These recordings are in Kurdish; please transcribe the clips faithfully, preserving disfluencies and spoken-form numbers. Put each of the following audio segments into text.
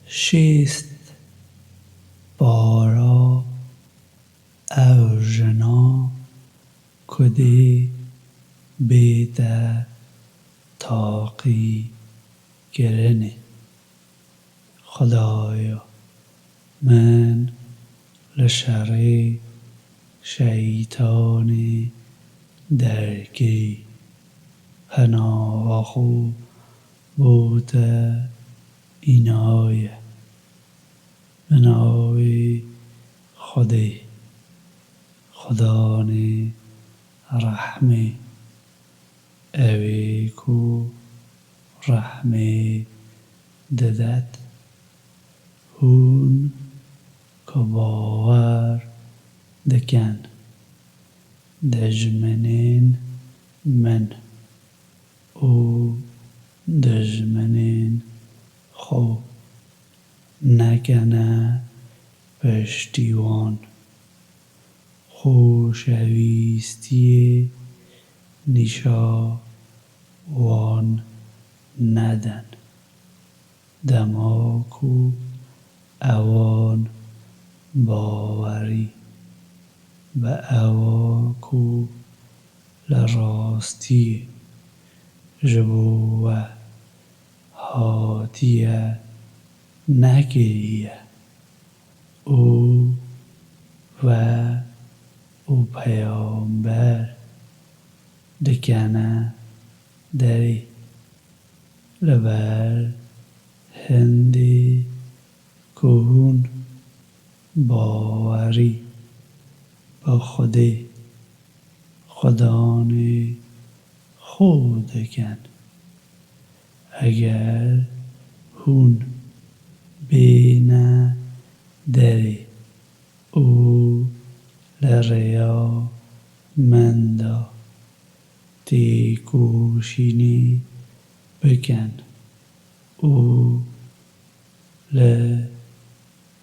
Şêst bara ew jina ku dê bête taqîkirinê. Xwedaya min li şerê şeytanê derkirî. Penava xwe bo te înaye. Bi navê Xwedê, Xudanê rehmê, ewê ku rehmê didet. Hûn ku bawer dikin, dijminên min û dijminên xwe nekene piştî wan. Xoşewîstiyê nîşa wan nedin. Dema ku ewan bawerî bi ewa ku li rastiyê ji bo we hatiye nekiriye û we û peyamber dikene derê. Li ber hindê ku hûn bawerî bi Xwedê, Xudanê xwe dikin, eger hûn bêne derê û li rêya min de têkoşînê bikin û li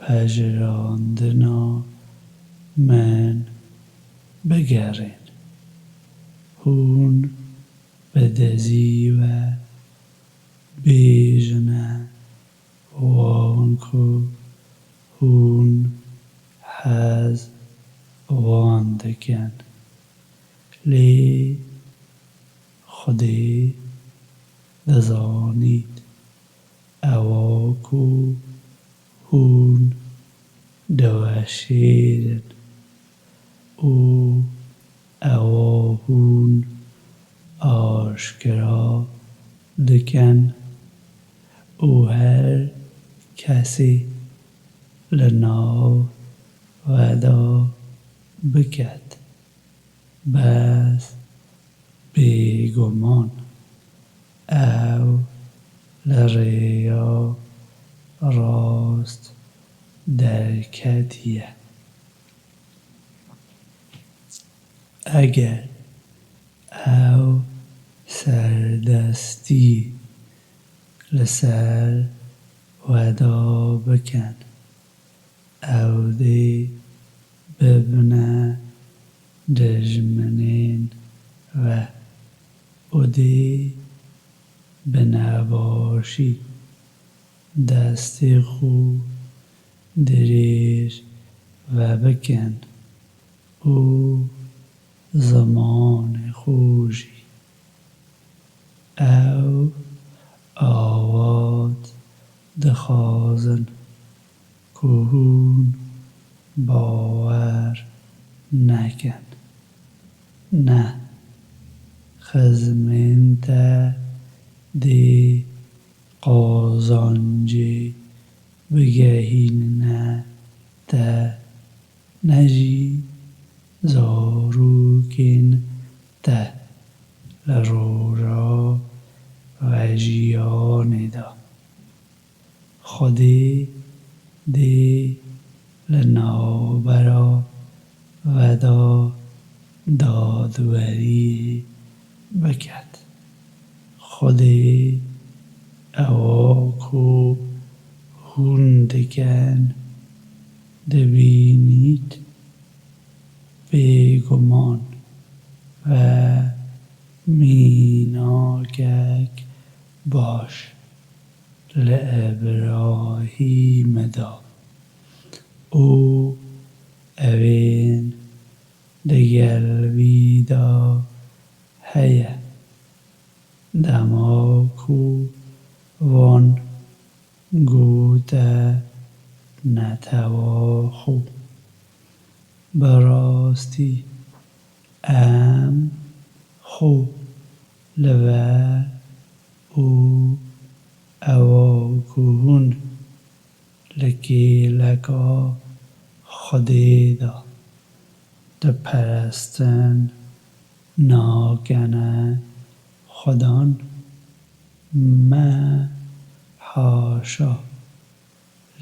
pejirandina min bigerên. Hûn bi dizî ve bêjine wan ku hûn hez wan dikin. Lê Xwedê dizanît ewa ku hûn diweşêrin û ewa hûn aşkera dikin û her kesê li nav we de biket. Bes bêguman ew li rêya rast derketiye. Eger ew serdestî li ser we de bikin, ew dê bibine dijminên we û dê bi nebaşî destê xwe dirêj vebikin û zimanê xwe jî. Ew avat dixwazin ku hûn bawer nekin. Ne, xizmên te dê qazancê bigehînine te, ne jî zarokên te li roja vejiyanê de. Xwedê dê li navbera we de dadweriyê biket. Xwedê ewa ku hûn dikin dibînît, bêguman ve mînakek baş. li Îbrahîmê de û ewên digel wî de heye. Dema ku wan gote netewa xwe, bi rastî em xwe li we û ewa ku hûn li kêleka Xwedê de diperestin nakene xwedan, me haşa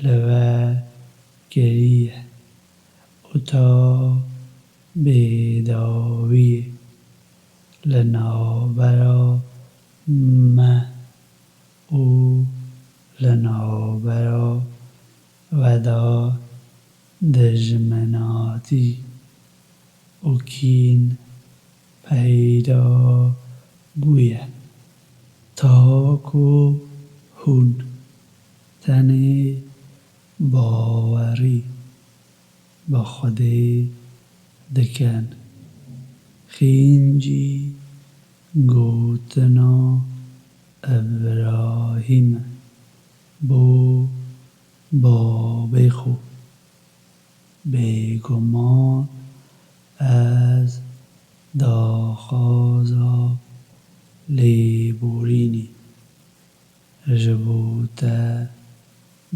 li we kiriye û ta bêdawiyê li navbera me û li navbera we de dijminatî û kîn peyda bûye, ta ku hûn tenê bawerî bi Xwedê dikin. Xêncî gotina Îbrahîmê bo babê xwe. Bêguman ez daxwaza lêborînê ji bo te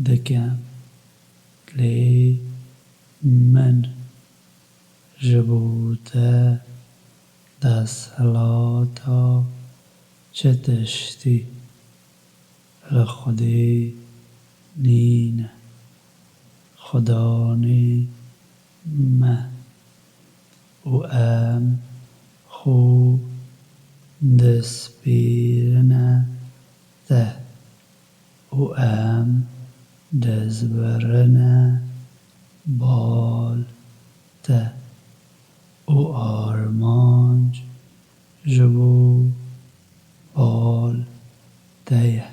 dikim, lê min ji bo te desthilata çi tiştî li Xwedê nîne. Xudanê me û em xwe dispêrine te û em dizbirine bal te û armanc ji bo bal te ye.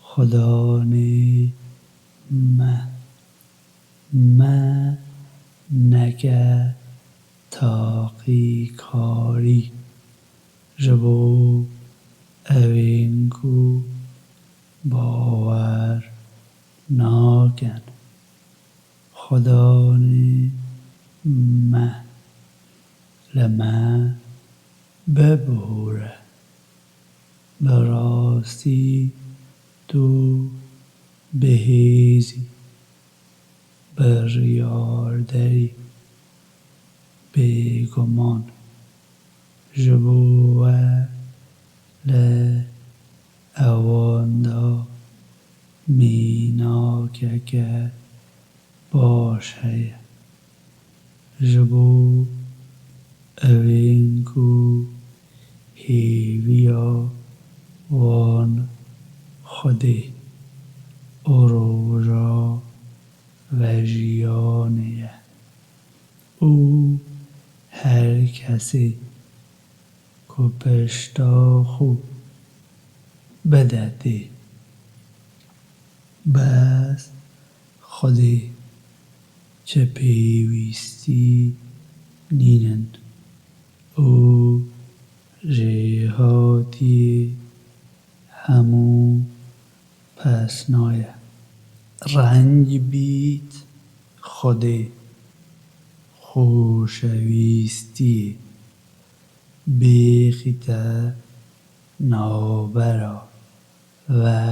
Xudanê me, me neke taqîkarî ji bo ewên ku bawer nakin. Xudanê me, li me bibûre. Bi rastî tu bihêz î, biryarder î. Bêguman ji bo we li ewan de mînakeke baş heye. Ji bo ewên ku hêviya wan Xwedê û roja vejiyanê ye û her kesê ku pişta xwe bide tê. Bes Xwedê çi pêwîstî nînin û jêhatiyê hemû pesna ye. Reng bît Xwedê, xoşewîstiyê bêxîte navbera we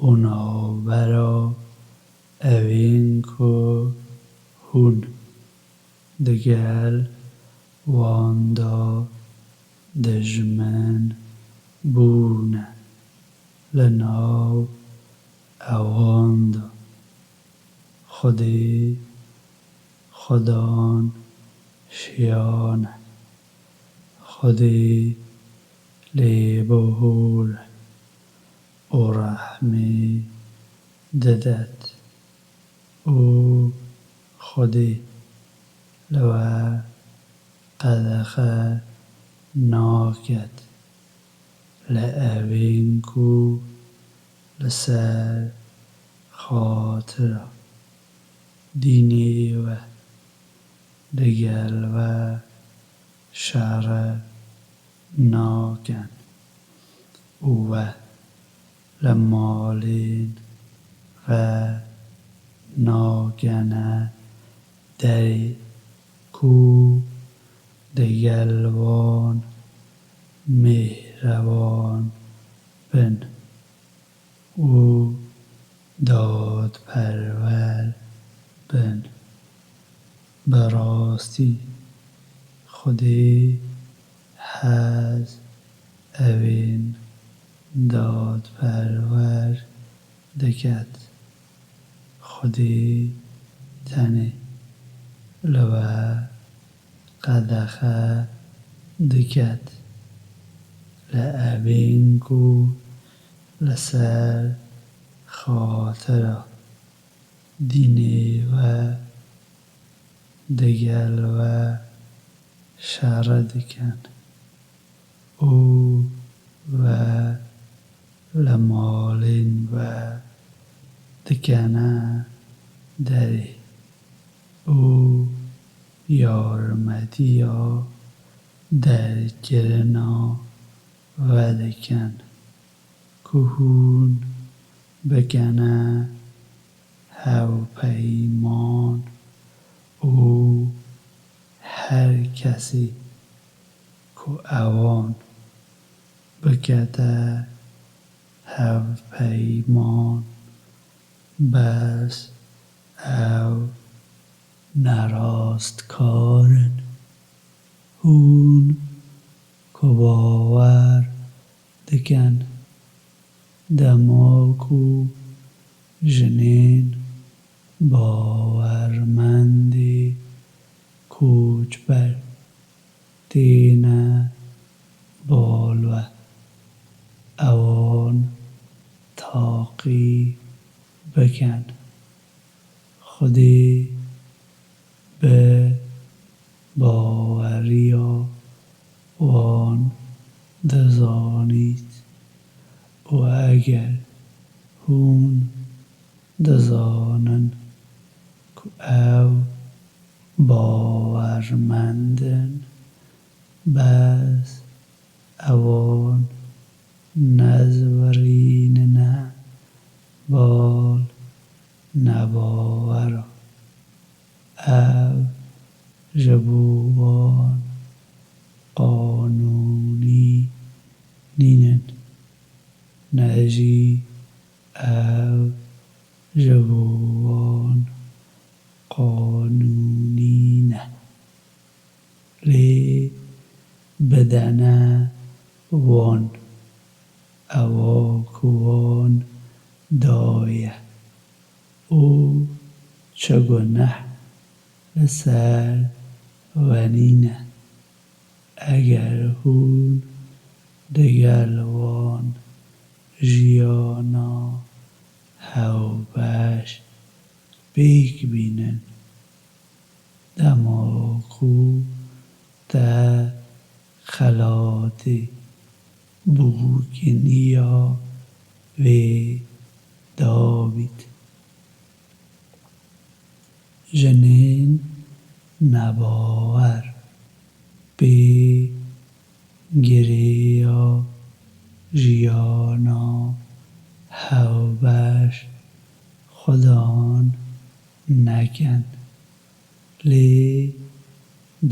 û navbera ewên ku hûn digel wan de dijmin bûne li nav ewan de. Xwedê Xudan şiyan e. Xwedê lêbihûr e û rehmê didet û Xwedê li we qedexe naket. Li ewên ku li ser xatira dînê we, digel we şer nakin û we li malên ve nakene derê ku digel wan mêhreban bin û dadperwer bin. Bi rastî Xwedê hez evên dadperwer diket. Xwedê tenê li we qedexe diket, li evên ku li ser xatira dînê we digel we şer dikin û we li malên we dikene derê û yarmetiya derkirina we dikin ku hûn bikene hevpeyman û her kesî ku ewan bikete hevpeyman, bes ew nerastkar in. Hûn ku bawer dikin, dema ku jinên bawermendê koçber têne bal we, ewan taqî bikin. Xwedê bi baweriya wan dizanît û eger hûn dizanin ku ew bawermend in, bes ewan nezwirînine bal nebawera. Ev ji bo wan qanûnî nînin, ne jî ew ji bo wan qanûnî ne. Lê bidene wan ewa ku wan daye û çi guneh li ser we nîne. Eger hûn digel wan jiyana hewbeş pêk bînin, dema ku te xelatê bûkiniya wê dabît. Jinên nebawer pê girêya jiyana hewbeş xwedan nekin, lê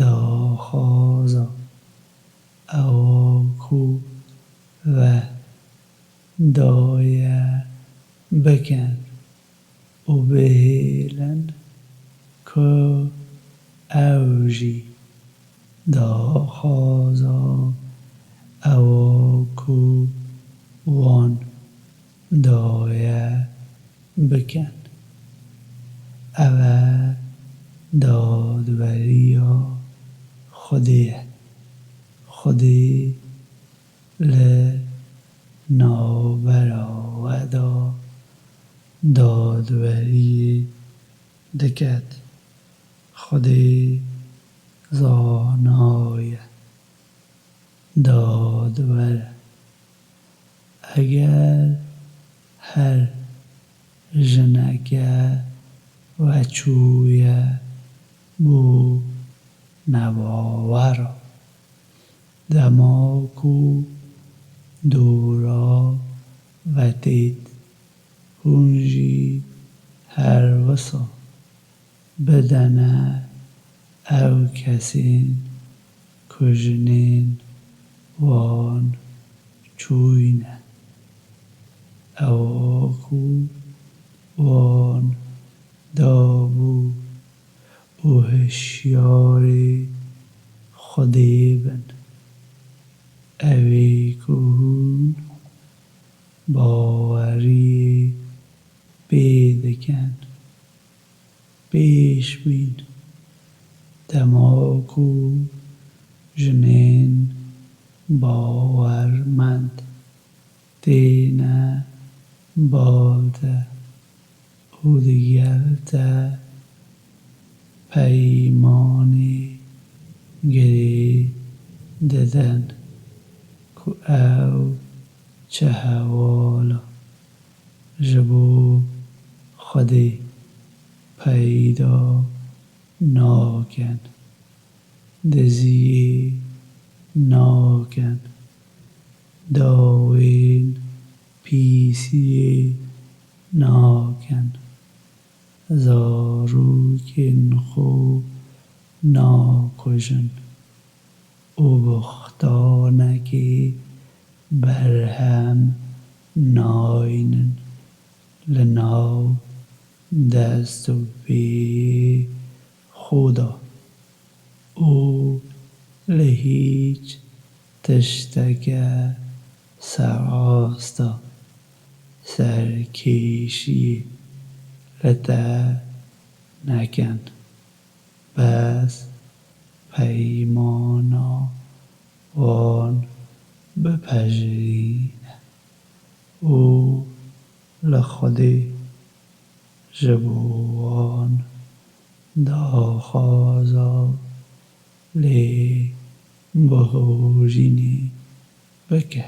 daxwaza ewa ku we daye bikin û bihêlin ku ew jî daxwaza ewa ku wan daye bikin. Ev e dadweriya Xwedê ye. Xwedê li navbera we de dadweriyê diket. Xwedê zana ye, dadwer e. Eger Her jineke veçûye bo nebawera. Dema ku dora vetêt, hûn jî her wisa bidene ew kesên ku jinên wan çûyî ne. Ewa ku wan dabû û hişyarê Xwedê bin. Ew ê ku hûn baweriyê pê dikin. Pêşbîn, dema ku jinên bawermend têne bal te û digel te peymanê girê didin ku ew çi heval e, ji bo Xwedê peyda nakin, diziyê nakin, dawên pîsiyê nakin, zarokên xwe nakujin û buxtanekê berhem naynin li nav dest û pêyê xwe de û li hîç tişteke serasta serkêşiyê li te nekin. Bes peymana wan bipejirîne û li Xwedê ji bo wan daxwaza lêbihûrînê bike.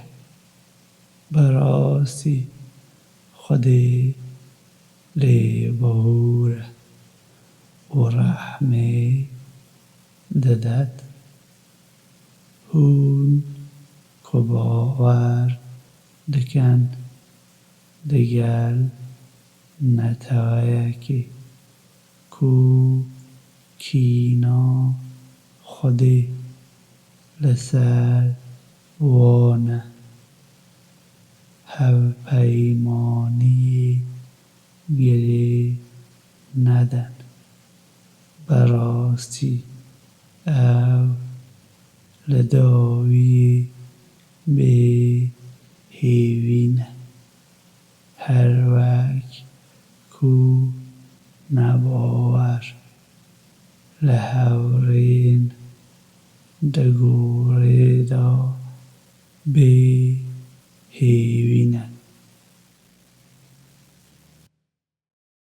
Bi rastî Xwedê lêbihûr e û rehmê didet. Hûn ku bawer dikin, digel neteweyekê ku kîna Xwedê li ser wan e, hevpeymaniyê girê nedin. Bi rastî ew li dawiyê bêhêvî ne. Her wek ku nebawer li hevrên di gorê de bê